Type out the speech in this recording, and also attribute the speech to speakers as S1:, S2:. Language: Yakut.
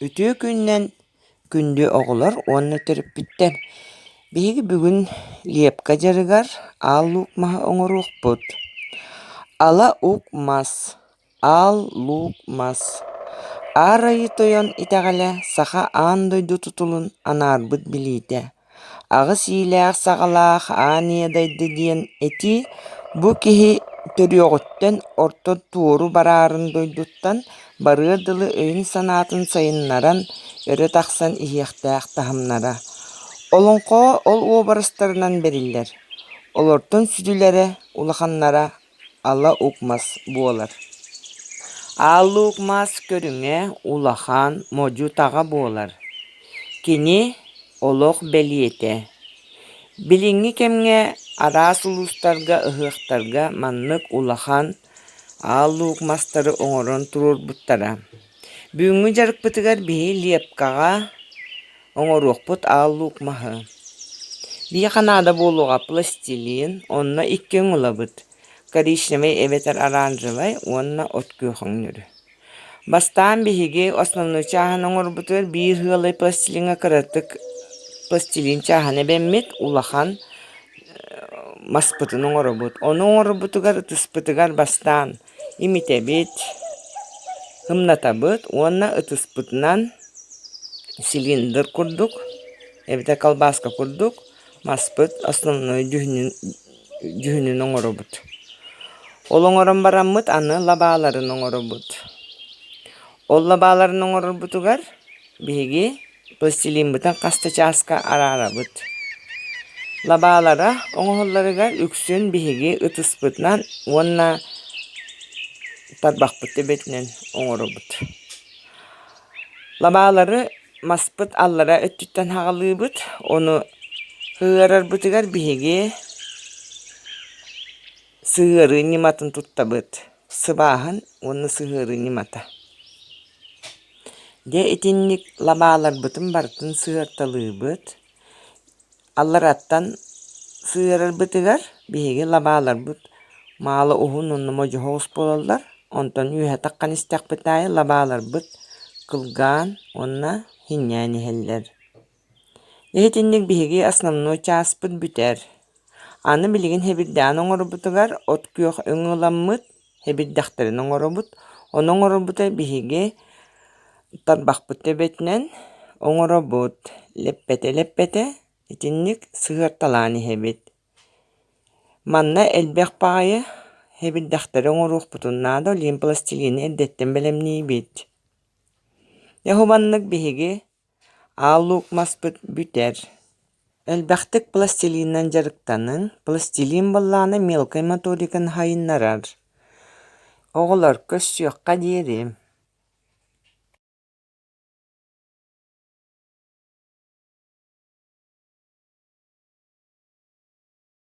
S1: Үтүө күнүнэн күндү оҕолор уонна төрөппүттэр! Биһиги бүгүн лепка дьарыгар аал луук маһы оҥоруохпут. Ала ук мас, аал луук мас. Аар Айыы Тойон итэҕэлэ саха аан дойду тутулун анаарбыт билиитэ. Аҕыс иилээх-саҕалаах аан ийэ дайды диэн этии бу киһи төрүөҕүттэн орто туору бараарын дойдуттан барыар дылы өйүн-санаатын сайыннаран өрө тахсан иһиэхтээх таһымнара. Олоҥхоҕо ол уобарастарынан бэриллэр, олортон сүдүлэрэ, улаханнара Ала ук мас буолар. Аал луук мас көрүҥэ улахан, модьу-таҕа буолар. Кини олох бэлиэтэ. Билиҥҥи кэмҥэ араас улуустарга ыһыахтарга маннык улахан аал луук мастары оҥорон туруорбуттара. Бүгүҥҥү дьарыкпытыгар биһи лепкаҕа Оҥоруохпут аал луук маһы. Биһиэхэ наада буолуоҕа пластилин, онно икки өҥ ылабыт: коричневай эбэтэр оранжевай уонна от күөх өҥнөрү. Бастаан биһиги основной чааһын оҥорбутугар биир ыалай пластилиҥҥа кыратык пластилин чааһын эбэммит, улахан маспытын оҥоробут. Ону оҥорбутугар ытыспытыгар бастаан имитэбит, ымнатабыт уонна ытыспытынан цилиндр курдук эбэтэр колбаска курдук маспыт основной дьүһүнүн дьүһүнүн оҥоробут. Ол оҥорон бараммыт аны лабааларын оҥоробут. Ол лабааларын оҥорорбутугар биһиги Пластилиммытын хас да чааска араарабыт. Лабаалара оҥоһулларыгар үксүн биһиги ытыспытынан уонна тарбахпыт төбөтүнэн оҥоробут. Лабаалары маспыт аллара өттүттэн саҕалыыбыт, ону сыһыарарбытыгар биһиги сыһыарыы ньыматын туттабыт. Сыбааһын уонна сыһыарыы ньымата. Дьэ итинник лабааларбытын барытын сыһыарталыыбыт. Аллараттан сыһыарарбытыгар биһиги лабааларбыт маала уһун уонна модьуһа оҕус буолаллар. Онтон үөһэ таххан истэхпит аайы лабааларбыт кылгаан уонна синньээн иһэллэр. Итинник биһиги основной чааспыт бүтэр. Аны билигин хэбирдээн оҥорбутугар от күөх өҥ ыламмыт, хэбирдэхтэрин оҥоробут. Ону оҥорбута биһиги тарбахпыт төбөтүнэн оҥоробут. Лэппэтэ-лэппэтэ итинник сыһыарталаан иһэбит. Манна элбэх баҕайы хэбирдэхтэри оҥоруохпутун наада, ол иһин пластилины эрдэттэн бэлэмниибит. Дьэ, маннык биһиги Аал луук маспыт бүтэр. Элбэхтик пластилинынан дьарыктаныҥ, пластилин буоллаҕына мелкай моториканы сайыннарар. Оҕолор, көрсүөххэ диэри.